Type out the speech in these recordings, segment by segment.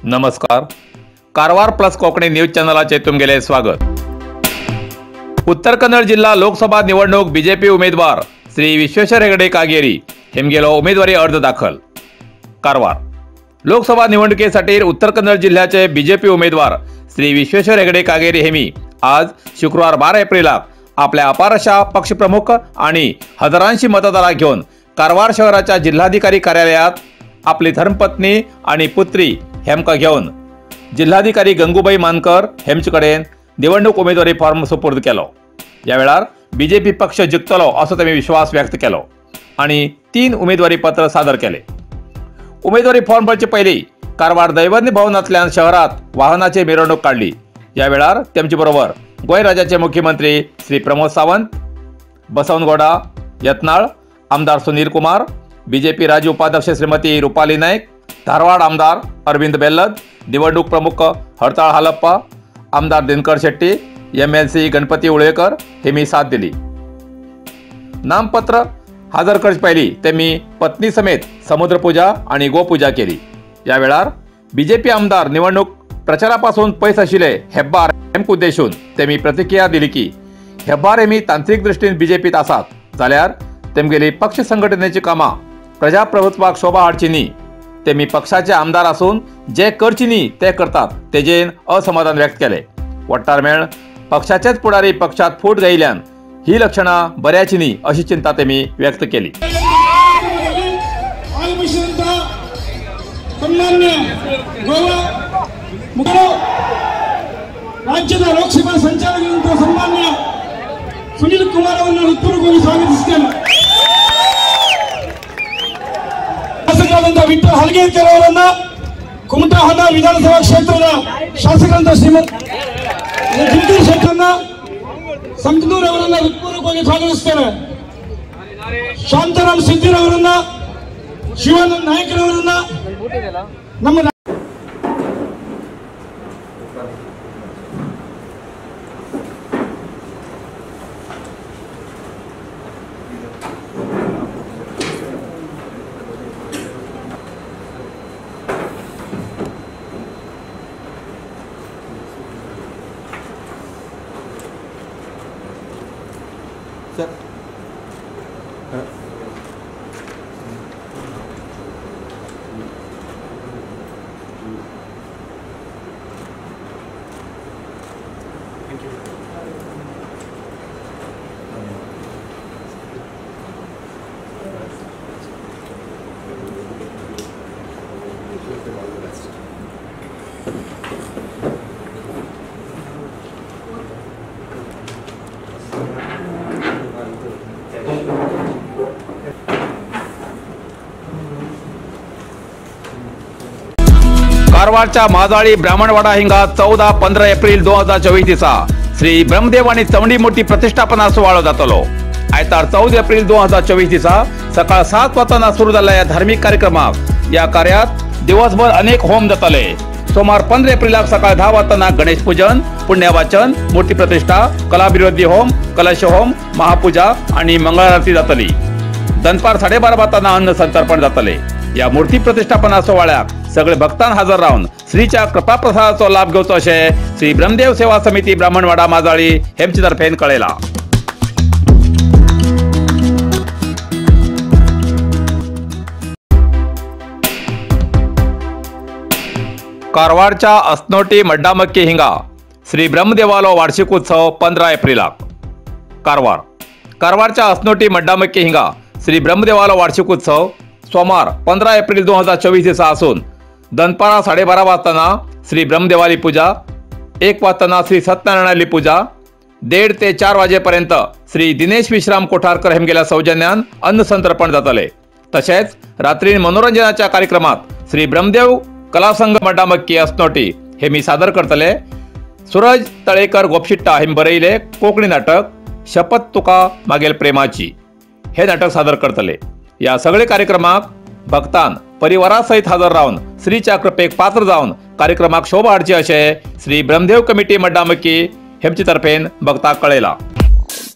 नमस्कार, Karwar plus Konkani news चॅनलाचे तुमगेले स्वागत। उत्तर कन्नड जिल्हा लोकसभा निवडणूक बीजेपी उमेदवार श्री विश्वेश्वर हेगडे कागेरी हेमगेलो उमेदवारी अर्ज दाखल। कारवार लोकसभा निवडणुकीसाठी उत्तर कन्नड जिल्ह्याचे बीजेपी उमेदवार श्री विश्वेश्वर हेगडे कागेरी हेमी आज शुक्रवार 12 एप्रिलाक आपल्या अपारशा पक्षप्रमुख आणि हजारांशी मतदाराक घेऊन कारवार शहराच्या जिल्हाधिकारी कार्यालयात आपली धर्मपत्नी आणि पुत्री हेमका घेऊन जिल्हाधिकारी गंगूबाई मानकर हेमचे कडेन निवडणूक उमेदवारी फॉर्म सुपूर्द केलो। या वेळार बीजेपी पक्ष जिखतलो असो तेमी विश्वास व्यक्त केलो आणि 3 उमेदवारी पत्र सादर केले। उमेदवारी फॉर्म भरचे पयलीं कारवार दैवज्ञ भवनांतल्यान शहरात वाहनाची मिरवणूक काडली। या वेळार तेमचे बरोबर गोंय राज्याचे मुख्यमंत्री श्री प्रमोद सावंत, बसवनगौडा यत्नाळ, आमदार सुनील कुमार, बीजेपी राज्य उपाध्यक्ष श्रीमती रुपाली नाईक, धारवाड आमदार अरविंद बेल्लद, निवडणूक प्रमुख हरताळ हालप्पा, आमदार Dinkar Shetty, MLC Ganpati Ulekar हे मी साथ दिली। नामपत्र हजर करचे पयलीं तेमी पत्नी समेत समुद्रपूजा आणि गोपूजा केली। या वेळार बीजेपी आमदार निवडणूक प्रचारापासून पयस आशिल्ले हेब्बार हेमक उद्देशून तेमी प्रतिक्रिया दिली की हेब्बार हेमी तांत्रिक दृष्टीन बीजेपीत आसात जाल्यार तेमगेली पक्ष संघटनेची कामां प्रजाप्रभुत्वाक शोभा हाडची न्ही। तेमी पक्षाचे आमदार आसून जे करची न्ही ते करतात तेजेन असमाधान व्यक्त केले। वट्टार मेळ पक्षाचेच पुढारी पक्षात फूट घायिल्ल्यान ही लक्षणां बऱ्याची न्ही अशी चिंता तेमी व्यक्त केली। ರಾಜ್ಯದ ಲೋಕಸಭಾ ಸಂಚಾಲಕರಾದಂತಹ ಸನ್ಮಾನ್ಯ ಸುನೀಲ್ ಕುಮಾರ್ ಅವರನ್ನು ಹೃತ್ಪೂರ್ವಕವಾಗಿ ಸ್ವಾಗತಿಸುತ್ತೇನೆ. ಶಾಸಕರಾದಂತಹ ವಿಠ್ಠಲ್ ಹಲಗೇಕರ್ ಅವರನ್ನ, ಕುಮಟಾ ಹೊನ್ನಾಳಿ ವಿಧಾನಸಭಾ ಕ್ಷೇತ್ರದ ಶಾಸಕರಾದಂತಹ ಶ್ರೀಮಂತ ದಿನಕರ್ ಶೆಟ್ಟರನ್ನ, ಸಂಕನೂರ್ ಅವರನ್ನ ಹೃತ್ಪೂರ್ವಕವಾಗಿ ಸ್ವಾಗತಿಸುತ್ತೇನೆ. ಶಾಂತಾರಾಮ್ ಸಿದ್ದಿರ್ ಅವರನ್ನ, ಶಿವಾನಂದ ನಾಯಕರವರನ್ನ, ನಮ್ಮ सर कारवारच्या माजाळी ब्राह्मणवाडा हिंगा 14-15 एप्रिल 2024 दिसा श्री ब्रह्मदेव आणि चवंडी मूर्ती प्रतिष्ठापना सुवाळो जातलो। आयतार 14 एप्रिल 2024 दिसा सकाळ 7 वाजता सुरू जाल्ल्या या धार्मिक कार्यक्रमाक या कार्यात दिवसभर अनेक होम जातले। सोमार 15 एप्रिलाक सकाळ 10 वाजता गणेश पूजन, पुण्यवाचन, मूर्ती प्रतिष्ठा, कलाभिवृद्धी होम, कलश होम, महापूजा आणि मंगळारती जातली। दनपार 12:30 वाजता अन्न संतर्पण जातले। या मूर्ती प्रतिष्ठापना सोहळ्याक सगळे भक्तान हजर रावन श्रीच्या कृपाप्रसादाचो लाभ घेवचो अशें श्री ब्रह्मदेव सेवा समिती ब्राह्मणवाडा माजाळी हेमचे तर्फेन कळयलां। कारवारच्या असनोटी मड्डामक्की हिंगा श्री ब्रह्मदेवालो वार्षिक उत्सव 15 एप्रिलाक। कारवार कारवारच्या असनोटी मड्डामक्की हिंगा श्री ब्रह्मदेवालो वार्षिक उत्सव सोमार 15 एप्रिल 2024 दिसा आसून दनपारा 12:30 वाजताना श्री ब्रह्मदेवाली पूजा, 1 वाजताना श्री सत्यनारायणाली पूजा, 1:30 ते 4 वाजेपर्यंत श्री दिनेश विश्राम कोठारकर हेमगेल्या सौजन्यान अन्न संतर्पण जातले। तशेंच रात्री मनोरंजनाच्या कार्यक्रमात श्री ब्रह्मदेव कलासंघ मड्डामक्की असनोटी हे मी सादर करतले। सूरज तळेकर गोपशिट्टा हे बरयले कोंकणी नाटक शपथ तुका मागेल प्रेमाची हे नाटक सादर करतले। या सगळे कार्यक्रमाक भक्तान परिवारासहित हजर रावन श्रीच्या कृपेक पात्र जावन कार्यक्रमाक शोभा हाडची अशें श्री ब्रह्मदेव कमिटी मड्डामक्की हेमचे तर्फेन भक्ताक कळयलां।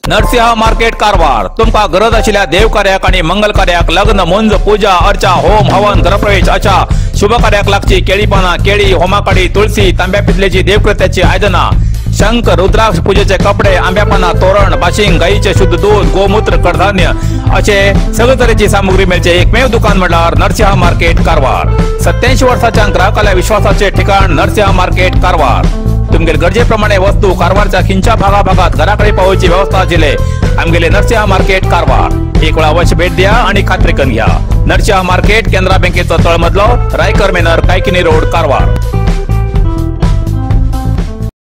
नरसिंह मार्केट कारवार तुमकां गरज आशिल्ल्या देवकार्याक आनी मंगल कार्याक लग्न, मुंज, पूजा अर्चा, होम हवन, गृहप्रवेश अशा शुभ कार्याक लागची केळी पानां, केळी, होमाकाडी, तुळसी, तांब्या पितलेची देवकृत्याची आयदनां, शंख, रुद्राक्ष, पूजेचे कपडे, आंब्या पानां, तोरण, बाशिंग, गायीचे शुद्ध दूध, गोमूत्र, कडधान्य असे सगळे तरेची सामुग्री मेळचे एकमेव दुकान म्हळ्यार नरसिंह मार्केट कारवार. 87 वर्साच्या ग्राहकाल्या विश्वासाचे ठिकाण नरसिंह मार्केट कारवार. तुमगेले गरजेप्रमाणे वस्तू कारवारच्या खिंच्या भागाभागात घराकडे पावोवची व्यवस्था आशिल्ले आमगेले नरसिंह मार्केट कारवार. एक वेळा अवश्य भेट द्या आणि खात्री करून घ्या. नरसिंह मार्केट, केनरा बँकेचो तळमजलो, रायकर मेनर, कायकिनी रोड, कारवार.